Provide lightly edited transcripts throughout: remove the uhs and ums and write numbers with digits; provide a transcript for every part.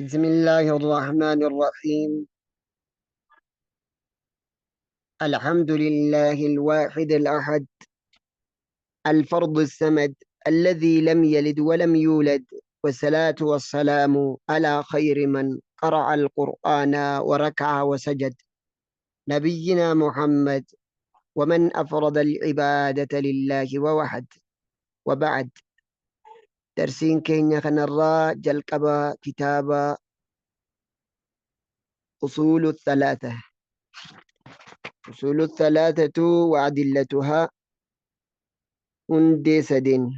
بسم الله الرحمن الرحيم. الحمد لله الواحد الأحد الفرد الصمد الذي لم يلد ولم يولد، والصلاة والسلام على خير من قرأ القرآن وركع وسجد، نبينا محمد ومن أفرد العبادة لله ووحد. وبعد، درسين كينيا خنرا جلقبا كتاب أصول الثلاثة، أصول الثلاثة وأدلتها. Hundee sadeen،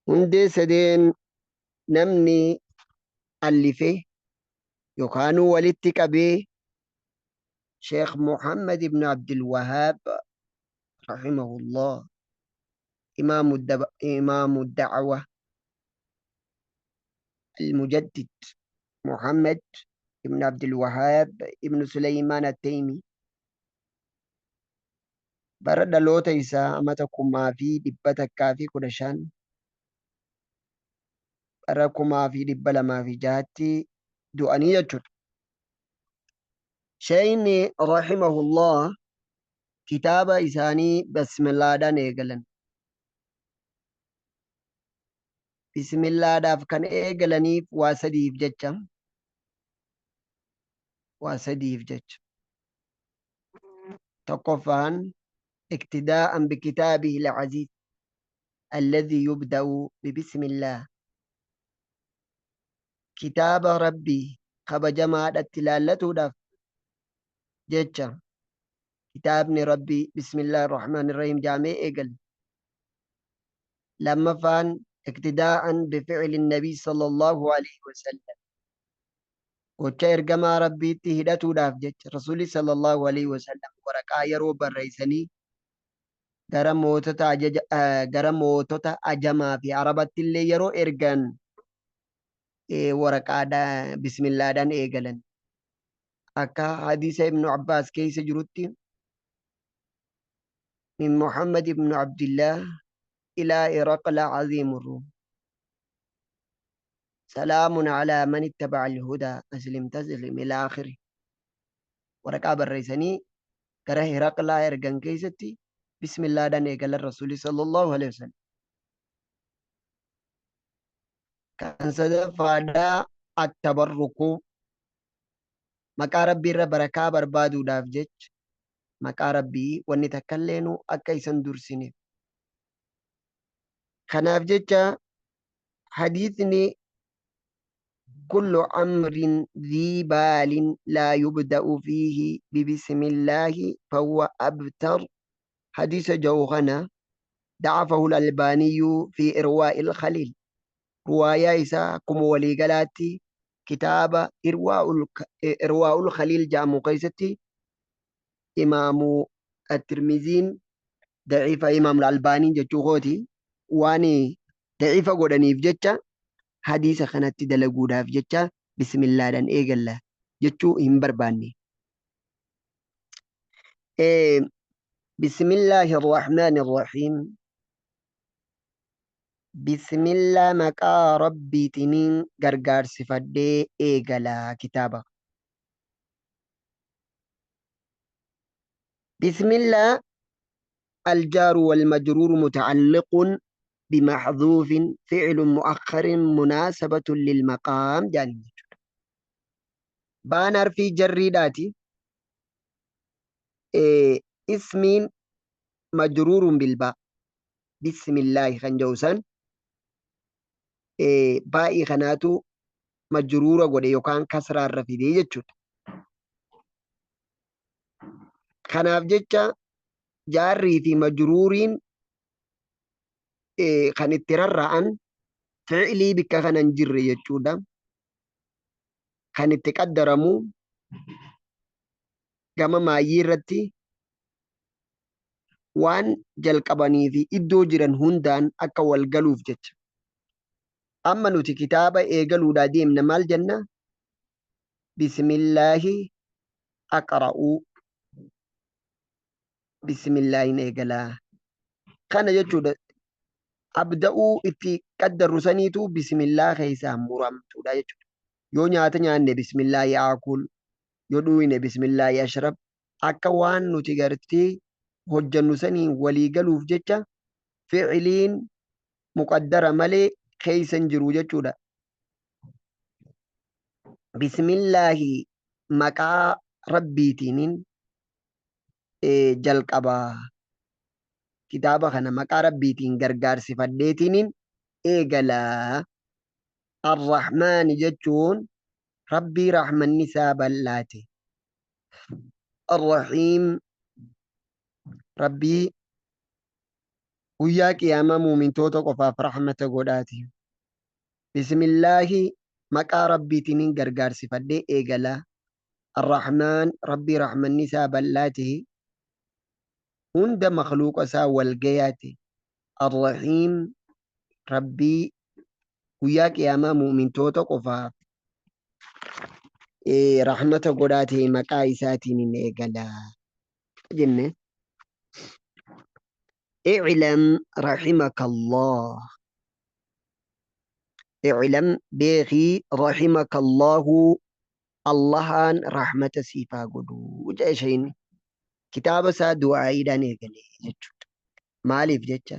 hundee sadeen namni allife yookaanuu walitti qabee Sheekh Muhammad ibn Abdul Wahaab rahimahullah، إمام الدعوة المجدد محمد ibn Abdul Wahaab ibn Suleymaan Attaymi، bara dhaloota isaa amata 1115 bara 2206tti du'anii jechuudha. Sheeyni rahimahullah kitaaba isaanii basmillaadhaan eegalan. Bismillaadhaaf kan eegalaniif waa sadiif jecha. Waa sadiif jecha. Tokkoffaan، اقتداء بكتابه العزيز الذي يبدأ ببسم الله. Kitaaba Rabbii kabajamaadhatti ilaallatuudhaaf jecha kitaabni Rabbii بسم الله الرحمن الرحيم jaamee eegale. Lammaffaan، اقتداء بفعل النبي صلى الله عليه وسلم. Gocha ergamaa Rabbiitti hidhatuudhaaf jecha Rasuulli صلى الله عليه وسلم waraqaa yeroo barreessanii gara mootota ajaja gara mootota ajamaa fi arabatti illee yeroo ergan waraqaadhaan bismillaadhaan eegalan. Akka hadiisa Ibnu Abbaas keessa jirutti، من محمد بن عبد الله إلى هرقل عظيم الروم، سلام على من اتبع الهدى، أسلم تسلم، إلى آخره. Waraqaa barreessanii gara Hiraqlaa ergan keessatti bismillaadhaan eegalan Rasuulli صلى الله عليه وسلم. Kan sadaffaadhaa، التبرك، maqaa Rabbii irra barakaa barbaaduudhaaf jecha maqaa Rabbii wanni takka illeenuu akka isan dursineef. Kanaaf jecha hadiisni كل أمر ذي بال لا يبدأ فيه ببسم الله فهو أبتر، حديث جوغنا ضعفه الألباني في إرواء الخليل. رواية إسا كم وليقلاتي كتاب إرواء الخليل جامو قيستي إمام الترمذين ضعيف، إمام الألباني جتشوغوتي واني ضعيفة قدنيف جتشا hadiisa kanatti dalaguudhaaf jecha bismillaadhaan eegalla jechuu hin barbaanne. بسم الله الرحمن الرحيم. Bismillaa maqaa Rabbiitiniin gargaarsifadhee eegalaa kitaaba. Bismillah، الجار والمجرور متعلق بمحذوف، فعل مؤخر مناسبة للمقام جاني. Baan harfii jarriidhaati. Ismiin مجرور بالباء، بسم الله kan jedhu san baa'ii kanaatu majruura godhe yookaan kasraarra fidee jechuudha. Kanaaf jecha jaarrii fi majruuriin kan itti rarra'an fi'ilii bikka kana hin jirre jechuudha. Kan itti qaddaramu gama maayyii irratti waan jalqabanii fi iddoo jiran hundaan akka wal galuuf jecha. Amma nuti kitaaba eegaluudhaa deemna maal jenna? بسم الله أقرأ. Bismillaahin eegalaa. Kana jechuudha. Abda'uu itti qaddarru saniitu bismillaa keessaa muramtuudha jechuudha. Yoo nyaata nyaanne bismillaahi aakul, yoo dhuyne bismillaahi ashrab, akka waan nuti gartee hojjannu saniin walii galuuf jecha fi'iliin muqaddara malee keessa hin jiru jechuudha. Bismillaahi maqaa Rabbiitiinin jalqaba. Kitaaba kana maqaa Rabbiitiin gargaarsifadheetiinin eegala. Arrahmaani jechuun Rabbii rahmanni isaa bal'aate. Arrahiim Rabbii guyyaa qiyaamaa muumintoota qofaaf rahmata godhaate. Bismillaahi maqaa Rabbiitiinin gargaarsifadhee eegala. Arrahmaan Rabbii rahmanni isaa bal'aa ta'e hunda makhluuqa isaa wal gayaa ta'e. Arrahiim Rabbii guyyaa qiyaamaa mu'mintoota qofaaf rahmata godhaa ta'e maqaa isaatiin hin eegala jenne. I'lam rahimaka Allah. I'lam beekii rahimaka Allahu Allahaan rahmata siif haa godhu jedhe shayni. Kitaaba isaa du'aa'iidhaan eegale jechuudha. Maaliif jecha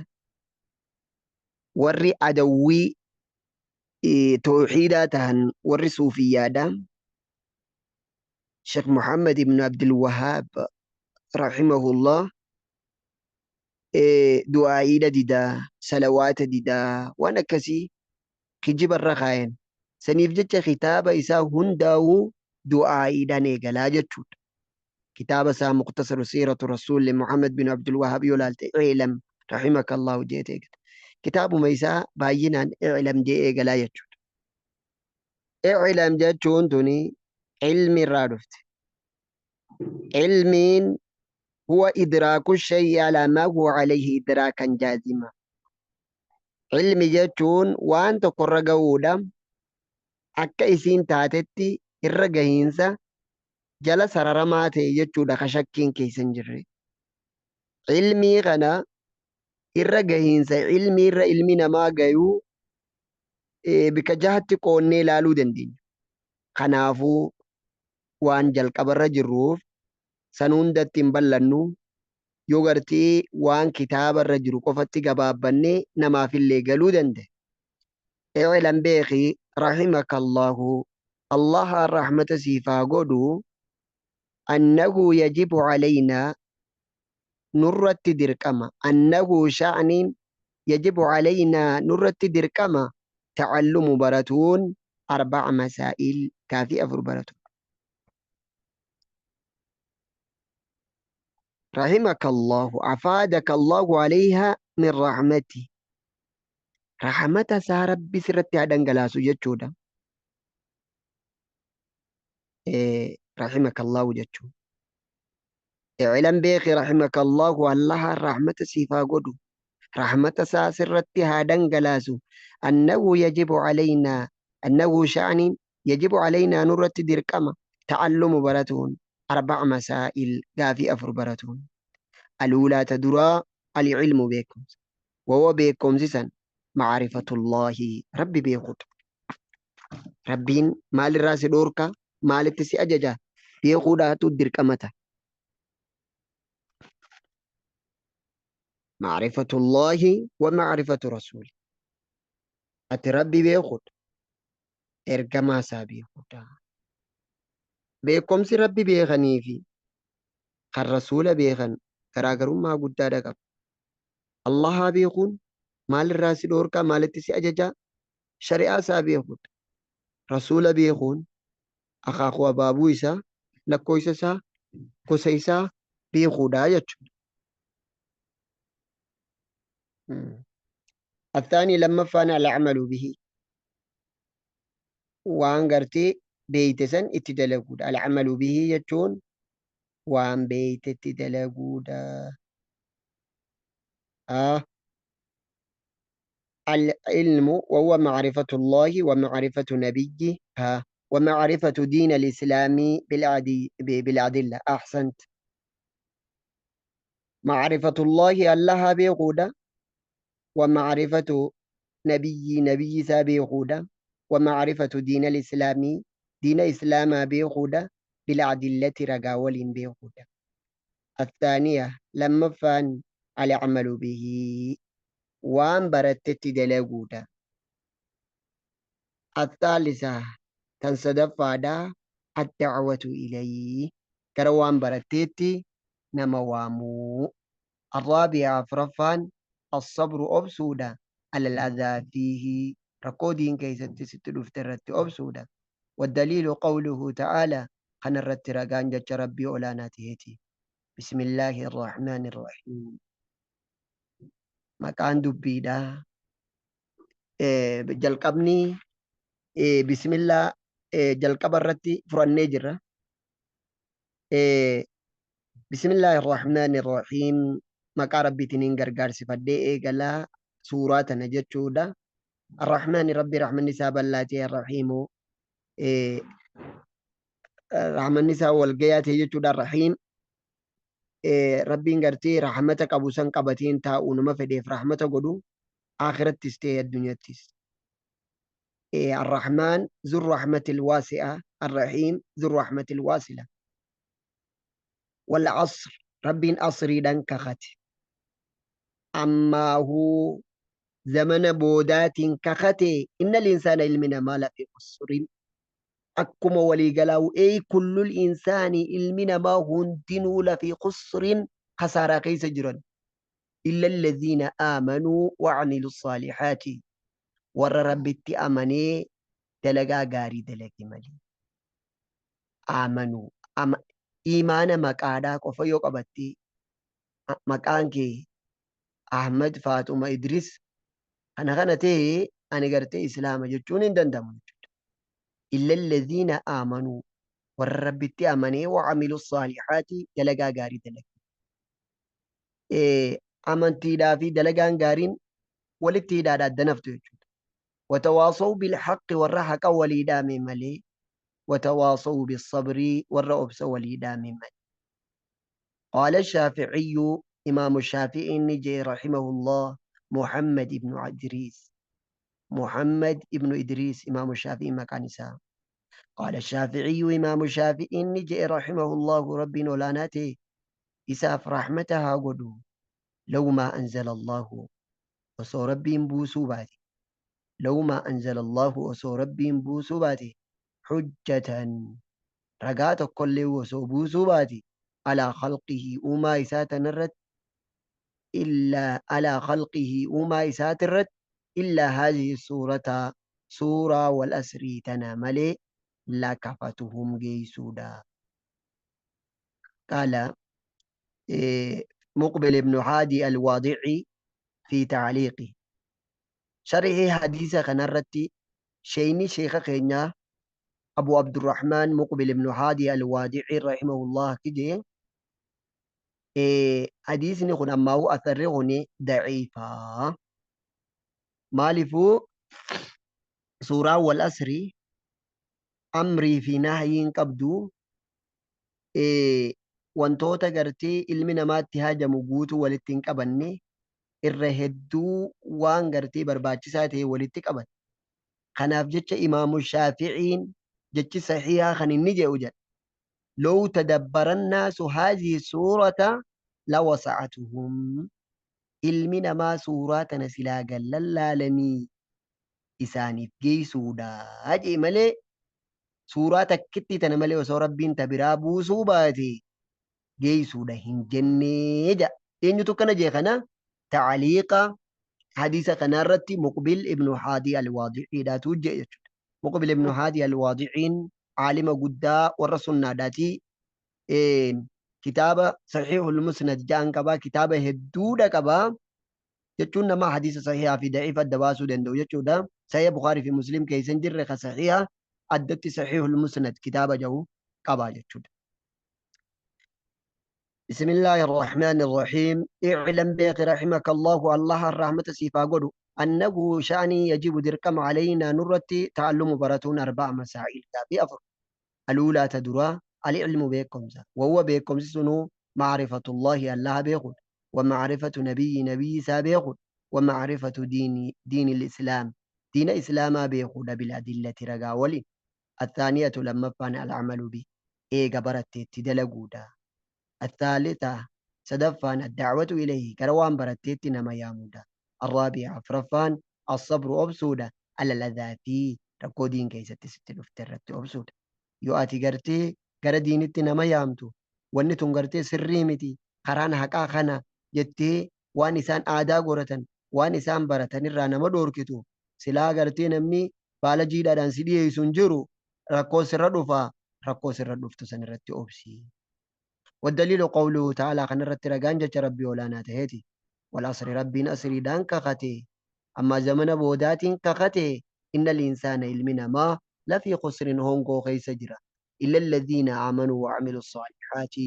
warri adawwii tawhiidaa tahan warri suufiyyaadha Sheekh Muhammad ibn Abdul Wahaab rahimahullah du'aa'iidha didaa, salawaata didaa, waan akkasii kijiba irra kaayan. Saniif jecha kitaaba isaa hundaa'uu du'aa'iidhaan eegalaa jechuudha. Kitaaba isaa Mukhtasaru Siiratu Rasuulli Muhammad bin Abdul Wahaab yoo laalte i'lam rahimakallahu jeete eegala. Kitaabuma isaa baay'inaan i'lam jee eegalaa jechuudha. I'lam jechuun tuni ilmi irraa dhufte. Ilmiin huwa idraaku shay'i alaa maa huwa alayhi idraakan jaazima. Ilmi jechuun waan tokkorra gahuudha akka isiin taatetti irra gahiinsa jala sararamaa ta'e jechuudha ka shakkiin keessa hin jirre. Ilmii kana irra gahiinsa ilmii irra ilmi namaa gayuu bika jahatti qoonnee ilaaluu dandeenya. Kanaafuu waan jalqabarra jirruuf san hundatti hin bal'annu yoo gartee waan kitaabarra jiru qofatti gabaabbannee namaafillee galuu danda'e. I'lam beeki rahimaka Allahu Allahaan rahmata siif haa godhu annahu yajibu alaynaa nurratti dirqama annahu sha'niin yajibu alaynaa nurratti dirqama ta'allumu baratuun arba'a masaa'il gaafii afur baratu. Rahimaka Allahu afaadaka Allahu alayha min rahmati rahmata isaa Rabbi sirratti haa dhangalaasu jechuudha. Rahimaka Allahu jechuun. I'lam beeki rahimaka Allahu Allaha rahmata siif haa godhu. Rahmata isaa sirratti haa dhangalaasu. Annahu yajibu alaynaa annahu sha'aniin yajibu alaynaa nurratti dirqama ta'allumu baratuun arba'a masaa'il gaafii afur baratuun. Aluulaa ta duraa al-ilmu beekumsa. Wahuwa beekumsi san ma'rifatullaahi Rabbi beekuudha. Rabbiin maalirraa si dhoorka maalitti si ajaja beekuudhaatu dirqama ta'a. Ma'rifatullaahi wa ma'rifatu rasuuli. Ati Rabbi beekuudha. Ergamaa isaa beekuudha. Beekumsi Rabbi beekanii fi kan rasuula beekan garaagarummaa guddaadha qaba. Allahaa beekuun maalirraa si dhoorkaa maalitti si ajajaa shari'aa isaa beekuudha. Rasuula beekuun akaakuu abaabuu isaa lakkoofsa isaa gosa isaa beekuudha jechuudha. Athaanii lammaffaan al-amalu bihi waan gartee beeyte san itti dalaguudha. Al-amalu bihi jechuun waan beeyte itti dalaguudha. العلم وهو معرفة الله ومعرفة نبيه ومعرفة دين الإسلام بالأدلة. أحسنت. معرفة الله الله بيقودا ومعرفة نبي نبي isaa beekuudha. ومعرفة دين الإسلام دين إسلاما beekuudha. بالأدلة ragaa waliin beekuudha. الثانية lammaffaan العمل به waan barattetti dalaguudha. الثالثة tan sadaffaadha الدعوة إليه gara waan baratteetti nama waamuu. الرابعة afraffaan الصبر obsuudha على الأذى فيه rakkoo diin keessatti sitti dhufte irratti obsuudha. والدليل قوله تعالى kana irratti ragaan jecha Rabbii olaanaa ta'eeti. بسم الله الرحمن الرحيم. Maqaan dubbiidha. Jalqabni bismillaa jalqaba irratti furannee jirra. بسم الله الرحمن الرحيم. Maqaa Rabbiitiin hin gargaarsifadhee eegalaa suuraa tana jechuudha. الرحمن Rabbi rahmanni isaa bal'aa ta'e, الرحيم rahmanni isaa walgayaa ta'e jechuudha. الرحيم Rabbiin gartee rahmata qabu san qabateen taa'u nama fedheef rahmata godhu akhirattis ta'e addunyattis. الرحمن ذو الرحمة الواسعة، الرحيم ذو الرحمة الواصلة. والعصر Rabbiin asriidhaan kakate. Ammaahuu zamana boodaatiin kakate. إن الإنسان ilmi namaa لفي خسر akkuma waliigalaa'u ey كل الإنسان ilmi namaa hundinuu لفي خسر khasaaraa keessa jiran. إلا الذين آمنوا وعملوا الصالحات warra Rabbitti amanee dalagaa gaarii dalage malee. آمنوا iimaana maqaadhaa qofa yoo qabatte, maqaan kee Ahmad, Faaxuma, Idris kana kana ta'e, ani gartee Islaama jechuun hin danda'amu jechuudha. إلا الذين آمنوا warra Rabbitti amanee وعملوا الصالحات dalagaa gaarii dalage. Amantiidhaa fi dalagaan gaariin walitti hidhaadha adda naftu jechuudha. وتواصوا بالحق warra haqa walii dhaame malee. وتواصوا بالصبر warra obsa walii dhaame malee. قال الشافعي إمام الشافعي نجي رحمه الله محمد بن إدريس، محمد ابن إدريس إمام الشافعي مكان إساء. قال الشافعي إمام الشافعي نجي رحمه الله رب ولاناته إساف رحمتها قدو لو ما أنزل الله osoo Rabbiin buusuu baate، لو ما أنزل الله osoo Rabbiin buusuu baate حجة ragaa tokkollee osoo buusuu baate على خلقه uumaa isaa tanarratti إلا على خلقه uumaa isaatirratti إلا هذه السورة suuraa والعصر tana malee لكفتهم geeysuudha. قال مقبل بن هادي الواضعي في تعليقه شرح حديث kanarratti sheeyni sheeka keenyaa أبو عبد الرحمن مقبل بن هادي الوادعي رحمه الله كجي حديثni kun ammaa'u atharri kun daciifaa. Maaliifuu suuraan والعصر amrii fi nahyiin qabdu, wantoota gartee ilmi namaatti hajamu guutuu walitti hin qabanne, irra hedduu waan gartee barbaachisaa ta'e walitti qaban. Kanaaf jecha Imaamu Shaaficiin jechi saxiihaa kan inni jedhu jedha. لو تدبر الناس هذه السورة لوسعتهم ilmi namaa suuraa tana silaa gallallaalanii isaaniif geessuudha jee malee suuraa takkitti tana malee osoo Rabbiin ta biraa buusuu baate geessuudha hin jennee jedha. Eenyutu kana jee kana? Tacliiqa hadiisa kanarratti Muqbil ibnu Haadii Alwaadiciidhaatu jee jechuudha. Muqbil ibnu Haadii Alwaadiciin caalima guddaa warra sunnaadhaati. Kitaaba Saxiixul Musnad ja'an qabaa, kitaaba hedduudha qabaa jechuun nama hadiisa saxiihaa fi daciifa adda baasuu danda'u jechuudha. Saxiiha Bukaarii fi Muslim keessa hin jirre ka saxiiha addatti Saxiixul Musnad kitaaba jedhu qabaa jechuudha. بسم الله الرحمن الرحيم. اعلم beeki رحمك الله الله الرحمة siif haa godhu أنه شأني يجب dirqama علينا nurratti تعلم baratuun أربع مسائل gaafii afur. الأولى ta duraa العلم beekumsa. وهو beekumsi sunuu معرفة الله الله beekudha. ومعرفة نبي نبي isaa beekudha. Wa ma'rifatu diini diinil islaam diina islaamaa beekuudha bil adillati ragaa waliin. Athaaniyatu lammaffaan al-amalu bih eega baratte itti dalaguudha. Athaalitha sadaffaan adda'watu ilayhi gara waan baratteetti nama yaamuudha. Arraabi'a afraffaan assabru obsuudha alal adhaa fiih rakkoo diin keessatti sitti dhufte irratti obsuudha. Yoo ati gartee gara diinitti nama yaamtu wanni tun gartee sirrii miti karaan haqaa kana jettee waan isaan aadaa godhatan waan isaan baratan irraa nama dhoorkitu silaa gartee namni baala jiidhaadhaan si dhiyeessu hin jiru rakkoo sirra dhufa rakkoo sirra dhuftu san irratti obsi. Waddaliilu qawluhu ta'aalaa kana irratti ragaan jecha Rabbii olaanaa taheeti. Wal asri Rabbiin asriidhaan kakate ammaa zamana boodaatiin kakate innal insaana ilmi namaa lafii khusrin hongoo keessa jira illa alladhiina aamanuu wa amilu saalihaati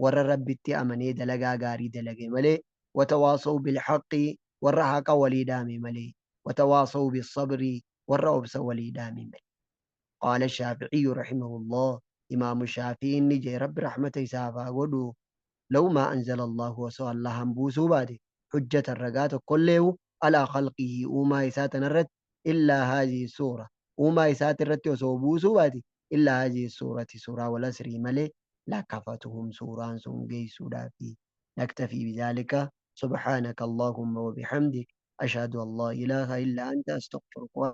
warra Rabbitti amanee dalagaa gaarii dalage malee watawaasaw bilhaqqi warra haqa walii dhaame malee watawaasaw bissabri warra obsa walii dhaame malee. Qaala shaafi'iyyu rahimahullah imaamu shaafi'iin ni je'e Rabbi rahmata isaaf haa godhu law maa anzala Allahu osoo Allahaan buusuu baate hujjatan ragaa tokkolleehu alaa khalqihi uumaa isaa tanarratti illaa haazihi suura uumaa isaatirratti osoo buusuu baate illaa haazihi suurati suuraa wal asrii malee lakafatuhum suuraan sun geessuudhaafi naktafii bidhaalika subhaanaka Allahumma wa bihamdik ashhadu an laa ilaaha illaa anta astaghfiruka wa